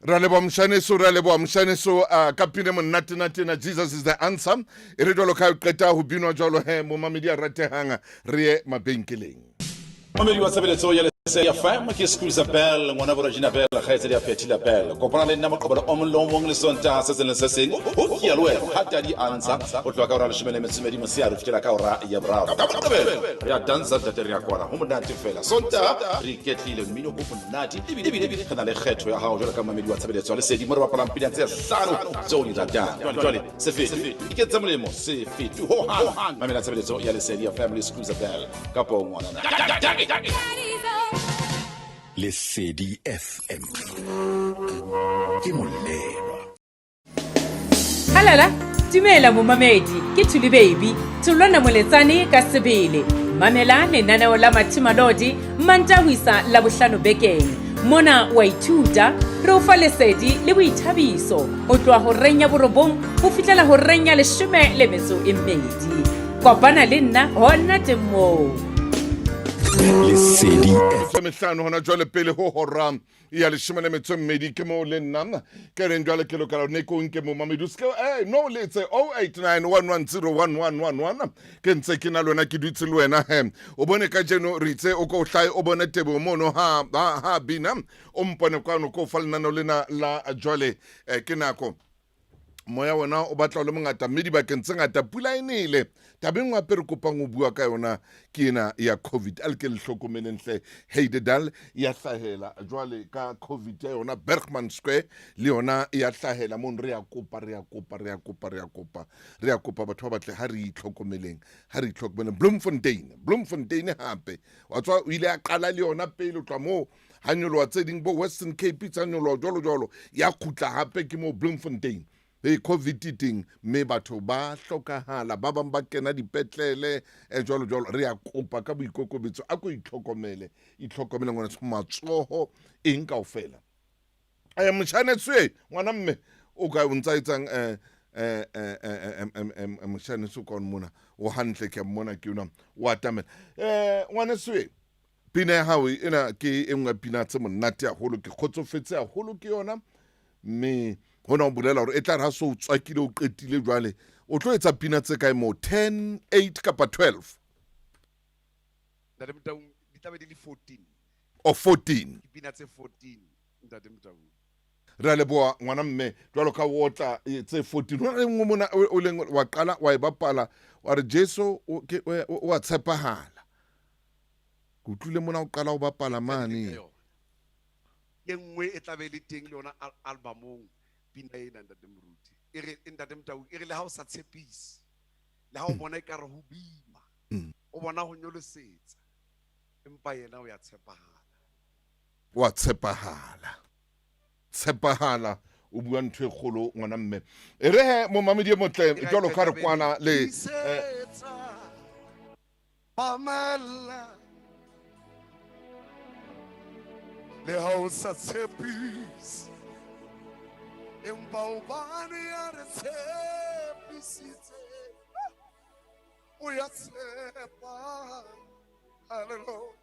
Ra leboha moshaneso, ra leboha moshaneso, ka pina monnatenatena, Jesus is the answer. E re jwalo ka o qeta ho binwa jwalo he, momamedi a ratehang, re ye mabenkeleng. Momedi wa tshebeletso ya Lesedi FM ke Squeezer Bell, ngwana bo Regina Bell, kgaitsedi ya Phethila Bell. Kopana le nna moqobelo o mong le o mong le Sontaha se seng le se seng ho Ke a le wena ha tadi a ntsha ho tloha ka hora ya 12 motshehare ho fihlela ka hora ya 3. Ka Moqebelo re a dansa ntate, re a kwala ho monate fela. Sontaha re iketlile, mmino o monate ebile re na le kgetho ya hao jwalo ka momedi wa tshebeletso ya Lesedi mo re bapalang pina tse hlano tseo o di ratang. Jwale se fetwe, iketse molemo, se fetwe hohang. Mamela tshebeletso ya Lesedi FM le Squeezer Bell kapo ngwanana. Lesedi FM ke molelwa. Halala, dumela momamedi, ke Thuli Baby, Tholwana Moletsane ka sebele. Mamela lenaneo la Mathimalodi Mantaha ho isa Labohlano bekeng. Mona wa ithuta, re o fa lesedi le boithabiso ho tloha horeng ya 9 ho fihlela horeng ya 12. Kopana le nna hona teng moo. Lesedi Metso mehlano hona jwale pele ho hora ya 12 ke moo le nna ke reng jwale ke lokela ne ko nke momamedi o seke no letse 0891101111 ke ntse ke na le wena, ke dutse le wena he. O bone kajeno re itse o ko o hlahe o bone teboho mono ha, ha, ha bina o mpone kwano ko fa lenaneo lena la jwale, ke nako moya wona o batla o le mongata mme dibakeng tse ngata pula e nele. Taba e nngwe hape re kopang ho bua ka yona ke ena ya COVID. A le ke le hlokomeleng hle, Heidedal ya hlahela jwale ka COVID ya yona, Bergman Square le yona ya hlahela mono. Re a kopa, re a kopa, re a kopa, re a kopa, re a kopa batho ba batle, ha re itlhokomeleng, ha re itlhokomeleng. Bloemfontein, Bloemfontein hape wa tswa o ile a qala le yona pele ho tloha moo ha nyoloha tse ding bo Western Cape tsa nyoloha jwalo jwalo, ya kgutla hape ke moo Bloemfontein. Hey, COVID e teng mme batho ba hlokahala, ba bang ba kena dipetlele, jwalo jwalo. Re a kopa ka boikokobetso, a ko itlhokomele, itlhokomele ngwana, matsoho eng kaofela. Moshaneso e ngwana mme o ka o ntsa etsang, moshaneso ka mona o hantle, ke a mmona ke yona o atamela. Ngwaneso e Pina ya hao ena ke e nngwe ya pina tse monate haholo, ke kgotsofetse haholo ke yona. Mme hona o bolela hore e tla re ha so o tswakile o qetile jwale o tlo etsa pina tse kae moo, 10, 8 kapa 12? Ntate Motaung, di tla be di le 14. O 14. Ke pina tse 14, Ntate Motaung. Re a leboha ngwana mme, jwalo ka o otla tse 14. Ho na le nngwe mona o leng wa qala wa e bapala wa re Jesu o a tshepahala. Ke utlwile mona o qala o bapala mane. E nngwe e tla be le teng le yona albumong, pina ena Ntate Moruti. E re Ntate Motaung, e re le ha o sa tshepise, le ha o bona ekare ho boima, o bona ho nyolosetsa, empa yena o ya tshepahala. Wa tshepahala. Tshepahala, o bua ntho e kgolo ngwana mme. E re he momamedi e motle jwalo ka re kwana le Mamela le ha o sa tshepise, empa hobane ya re tshepisitse, o ya tshepa. Hallelujah.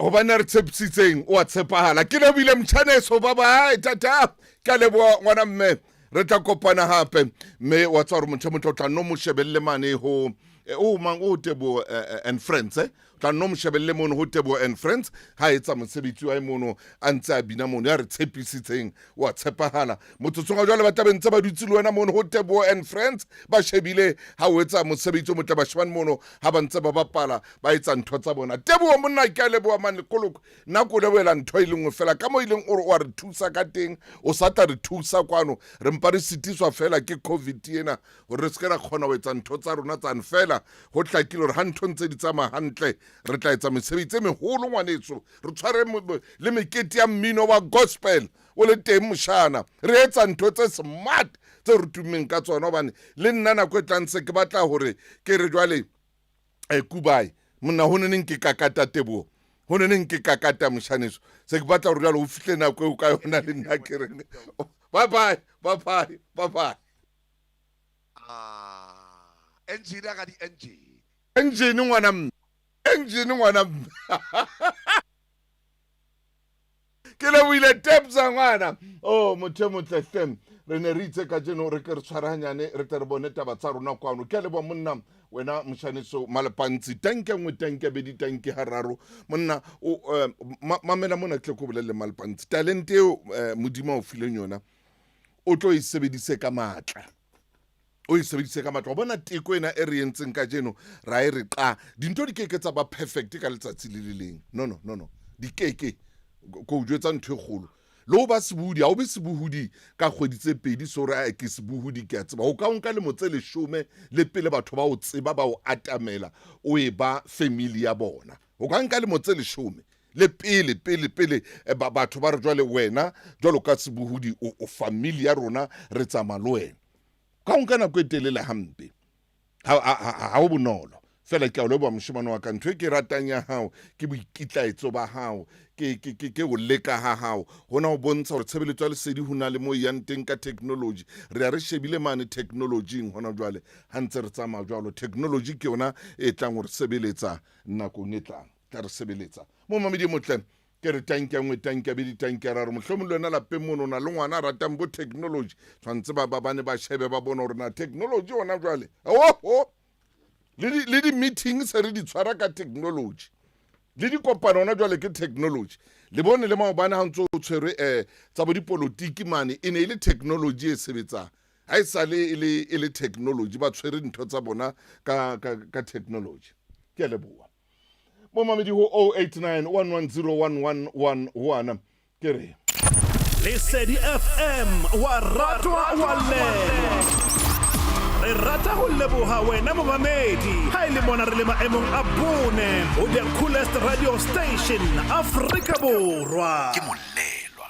Hobane a re tshepisitseng o a tshepahala. Ke lebohile motjhaneso, bye bye, tata. Ke a leboha ngwana mme, re tla kopana hape. Mme wa tswa hore motho e motle o tla nno mo shebelle mane ho o mang o Teboho and Friends, o tla nno mo shebelle mono ho Teboho and Friends ha etsa mosebetsi wa mono a ntse a bina mono ya re tshepisitseng o a tshepahala. Motsotsong wa jwale ba tla be ntse ba dutse le wena mono ho Teboho and Friends ba shebile ha o etsa mosebetsi o motle, bashemane mono ha ba ntse ba bapala ba etsa ntho tsa bona. Teboho monna, ke a leboha mane koloko. Nna ko lebohela ntho e le nngwe fela ka mo e leng ore o a re thusa ka teng, o sa tla re thusa kwano, re mpa re sitiswa fela ke COVID ena hore re se ke ra kgona ho etsa ntho tsa rona tsane. Fela ho hlakile hore ha ntho ntse di tsamaya hantle re tla etsa mesebetsi e meholo ngwaneso, re tshware le mekete ya mmino wa gospel o le teng moshana, re etsa ntho tse smart tse re tummeng ka tsona. Hobane le nna nako e tlang se ke batla hore ke re jwale kubai monna ho neneng ke kakata Teboho, ho neneng ke kakata moshaneso, se ke batla hore jwale ho fihle nako eo ka yona le nna ke reng bye bye, bye bye, bye bye. Engine ya ka di engine. Engine ngwana mme, engine ngwana mme. Ke lebohile Tebza ngwana. Oh motho e motle hle. Re ne re itse kajeno re ke re tshwarahanyane re tle re bone taba tsa rona kwano. Ke a leboha monna wena moshaneso Malepantsi. Tanke nngwe, tanke bedi, tanke hararo. Monna o mamela mona tle ko bolelle Malepantsi. Talente eo Modimo a o fileng yona o tlo e sebedise ka matla. O e sebedise ka matla. O bona teko ena e re entseng kajeno, ra e re qa. Dintho di keke tsa ba perfect ka letsatsi le le leng. No, no, no, no. Di keke. Ko o jwetsa ntho e kgolo. Le ho ba sebohodi, ha o be sebohodi ka kgwedi tse pedi, so re, ke sebohodi, ke a tseba. O ka o nka lemo tse 10 le pele batho ba o tseba, ba o atamela, o e ba family ya bona. O ka nka lemo tse 10 le pele, pele, pele, batho ba re jwale wena, jwalo ka sebohodi, o family ya rona, re tsamaya le wena. Ka o nka nako e telele hampe. Ha ho bonolo. Fela ke a o leboha moshemane wa ka, ntho e ke ratang ya hao ke boikitlaetso ba hao, ke ho leka ha hao. Hona ho bontsha hore tshebeletso ya lesedi ho na le mo e yang teng ka technology. Re ya re shebile mane technology-ing hona jwale, ha ntse re tsamaya jwalo. Technology ke yona e tlang ho re sebeletsa nakong e tlang. Tla re sebeletsa. Momamedi e motle, ke re tanki ya nngwe, tanki ya bedi, tanki ya raro. Mohlomong le wena lapeng mono o na le ngwana a ratang bo technology. Tshwanetse ba ne ba shebe ba bone hore na technology hona jwale. Oho! Le di-meeting se re di tshwara ka technology. Le dikopano hona jwale ke technology. Le bone le maobane ha ntso o tshwerwe tsa bo dipolotiki mane, e ne e le technology e sebetsang. Ha e sale e le technology, ba tshwere ntho tsa bona ka technology. Ke a leboha. Momamedi ho 089 110 1111 ke re Lesedi FM wa ratwa wa lelwa. Re rata go leboga wena momamedi ha e le mona re le maemong a bone ho the coolest radio station Afrika Borwa. Ke molelwa.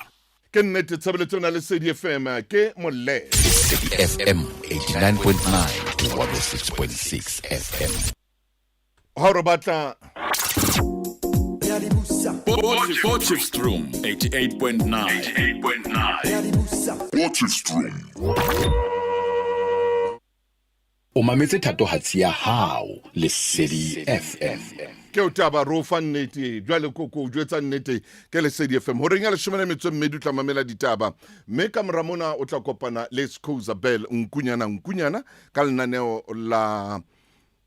Ke nnete tshebeletso ena Lesedi FM ke molelwa. Lesedi FM 89.9 to 106.6 FM. Ha o re batla Potchefstroom 88.9. 88.9. O mametse thatohatsi ya hao Lesedi FM. Ke o taba ro fa nnete jwale koko o jwetsa nnete ke Lesedi FM horeng ya 12 o tla mamela ditaba mme ka mora mona o tla kopana le Scoza Bell nkunyana nkunyana ka lenaneo la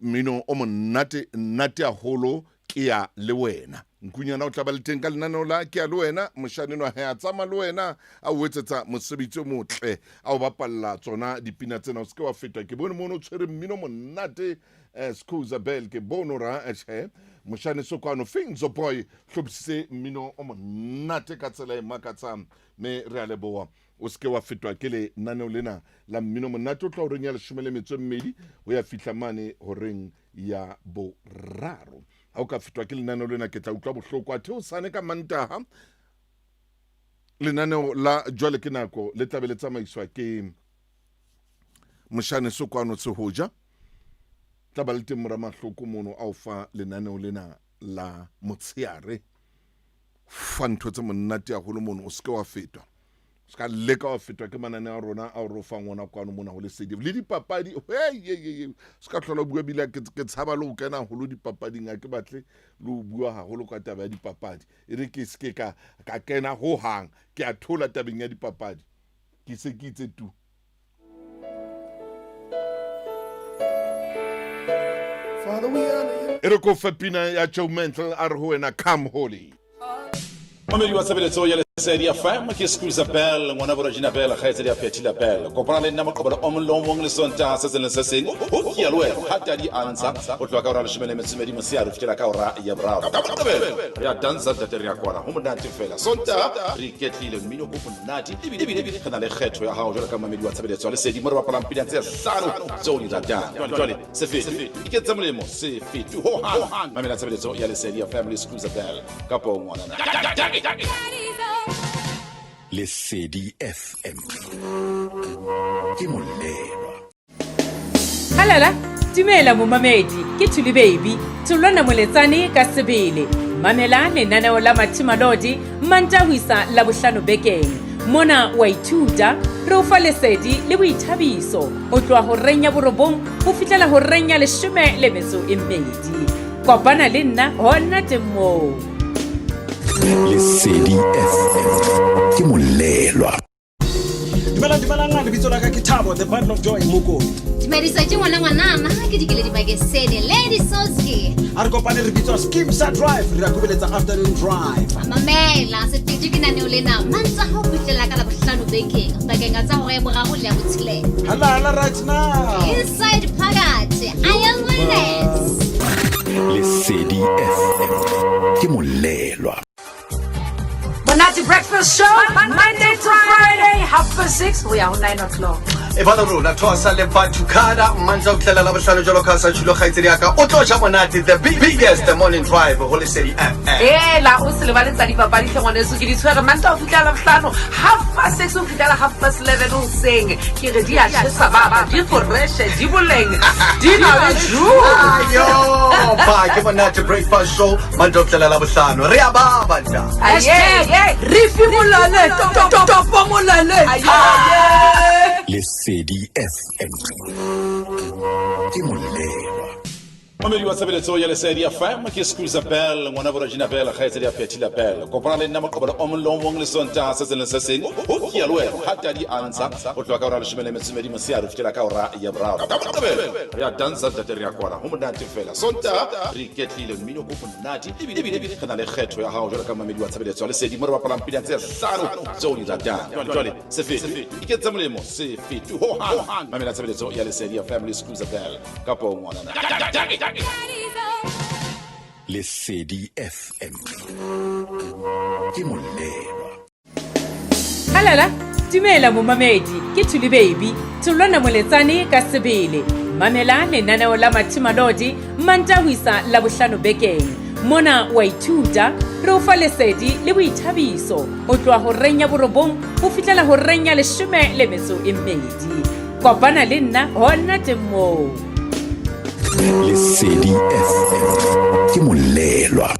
mmino o monate nnate haholo ke ya le wena. Nkunyana o tla ba le teng ka lenaneo la ke ya le wena moshaneno he a tsamaya le wena a o etsetsa mosebetsi o motle a o bapalla tsona dipina tsena o se ke wa feta ke bone mono o tshwere mmino monate Scuza Bell ke bone ra tjhe moshane sokwano Finzo Boy hlophisitse mmino o monate ka tsela e makatsang mme re a leboha o se ke wa fetwa ke lenaneo lena la mmino monate o tla horeng ya 12 ho ya fihla mane horeng ya boraro. Ha o ka fetwa ke lenaneo lena ke tla utlwa bohloko. Athe o sane ka Mantaha lenaneo la jwale ke nako le tlabe le tsamaiswa ke moshane sokwano sehoja tla ba le teng mora mahloko mono a o fa lenaneo lena la motsheare fa ntho tse monate haholo mono o seke wa fetwa o se ka leka wa fetwa ke mananeo a rona a o re o fang ona kwano mona ho lesedi le dipapadi o se ka tlhola o bua bile ke tshaba le ho kena haholo dipapading a ke batle le ho bua haholo ka taba ya dipapadi e re ke se ke ka kena hohang ke a thola tabeng ya dipapadi ke se ke itse tu. E re ko fe pina ya Joe Mantle a re ho wena come holy. Momedi wa tshebeletso ya Lesedi FM ke Scuza Bell ngwana bo Regina Bell kgaitsedi ya Phethila Bell kopana le nna moqobelo o mong le o mong le Sontaha se seng le se seng ho ke ya le wena ha tadi a ntsha ho tloha ka hora 12 motshehare ho fihlela ka hora ya boraro ka moqebelo re a dansa ntate re a kwala ho monate fela Sontaha re iketlile mmino ko monate ebile re na le kgetho ya hao jwalo ka momedi wa tshebeletso ya Lesedi mo re bapalang pina tse hlano tseo o di ratang jwale se fetwe iketse molemo se fetwe hohang mamela tshebeletso ya Lesedi FM le Scuza Bell kapo ngwanana Lesedi FM ke molelwa. Halala, dumela momamedi, ke Thuli Baby, Tholwana Moletsane ka sebele. Mamela lenaneo la Mathimalodi Mantaha ho isa Labohlano bekeng. Mona wa ithuta, re o fa lesedi le boithabiso ho tloha horeng ya borobong ho fihlela horeng ya 12. Kopana le nna hona teng moo. Lesedi FM ke molelwa. Dumelang, dumelang, lebitso la ka ke Thabo, the bundle of joy, Mokone. Dumedisa ke ngwana ngwanana ke dikeledi bakesene Lady Soski. A re kopane re bitswa Skim sa Drive, re a kubeletsa afternoon drive. Mamela sefetu ke naneo lena mantsa ho fihlela ka labohlano bekeng pakeng tsa hora ya boraro le ya botshelela. Hala hala right now. Inside phakathi I am witness. Lesedi FM ke molelwa. Monate Breakfast Show, Monday to Friday, 6:30 ho ya ho 9 o'clock. E ba le rona thoasa le bathukada mantla o tlela la bohlano jwalo ka sa tshilo kgaitsedi ya ka o tlo ja monate the biggest morning drive ho Lesedi FM. Ela o se lebale tsa dipapadi hle ngwaneso ke di tshwere Mantaha ho fihlela Labohlano 6:30 ho fihlela 11:30 hoseng ke re di a tjhesa baba di foreshe di boleng di na le juice. Ayo ba ke monate breakfast show Mantaha ho fihlela Labohlano re a baba nta. Hashtag re fimolale topo molale. Lesedi FM ke molelwa. Momedi wa tshebeletso ya Lesedi FM ke Scuza Bell ngwana bo Regina Bell kgaitsedi ya Phethila Bell kopana le nna moqobelo o mong le o mong le Sontaha se seng le se seng ho ke ya le wena ha tadi a ntsha ho tloha ka hora 12 motshehare ho fihlela ka hora ya boraro ka moqebelo re a dansa ntate re a kwala ho monate fela Sontaha re iketlile mmino ko monate ebile re na le kgetho ya hao jwalo ka momedi wa tshebeletso ya Lesedi mo re bapalang pina tse hlano tseo o di ratang jwale se fetwe iketse molemo se fetwe hohang mamela tshebeletso ya Lesedi FM le Scuza Bell kapo ngwanana Lesedi FM ke molelwa. Halala, dumela momamedi, ke Thuli Baby, Tholwana Moletsane ka sebele. Mamela lenaneo la Mathimalodi Mantaha ho isa Labohlano bekeng. Mona wa ithuta, re o fa lesedi le boithabiso ho tloha horeng ya borobong ho fihlela horeng ya 12. Kopana le nna hona teng moo. Lesedi FM ke molelwa.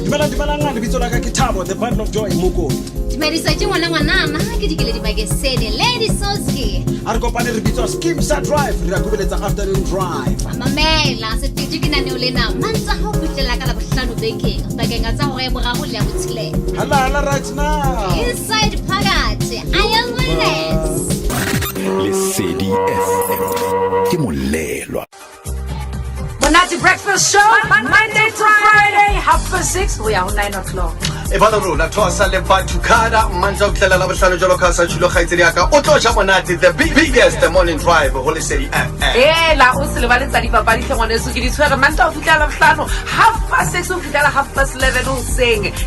Dumelang, dumelang, lebitso la ka ke Thabo, the bundle of joy, Mokone. Dumedisa ke ngwana ngwanana ke dikeledi bakeng Moekesene Lady Soski. A re kopane re bitswa Skeem Sa Drive, re a kubeletsa afternoon drive. Mamela seteji ke naneo lena Mantaha ho fihlela ka Labohlano bekeng pakeng tsa hora ya boraro le ya botshelela. Hala hala right now. Inside phakathi I am witness. Lesedi FM ke molelwa. Monate Breakfast Show, Monday to Friday, 6:30 ho ya ho 9 o'clock. E ba le rona thosa le bathukada mantsa ho fihlela Labohlano jwalo ka sa tjhilo kgaitsedi ya ka o tlo ja monate, the biggest morning drive ho Lesedi FM. Ela o se lebale tsa dipapadi tlhe ngwaneso, ke di tshwere Manta ho fihlela Labohlano, 6:30 ho fihlela 11:30 hoseng.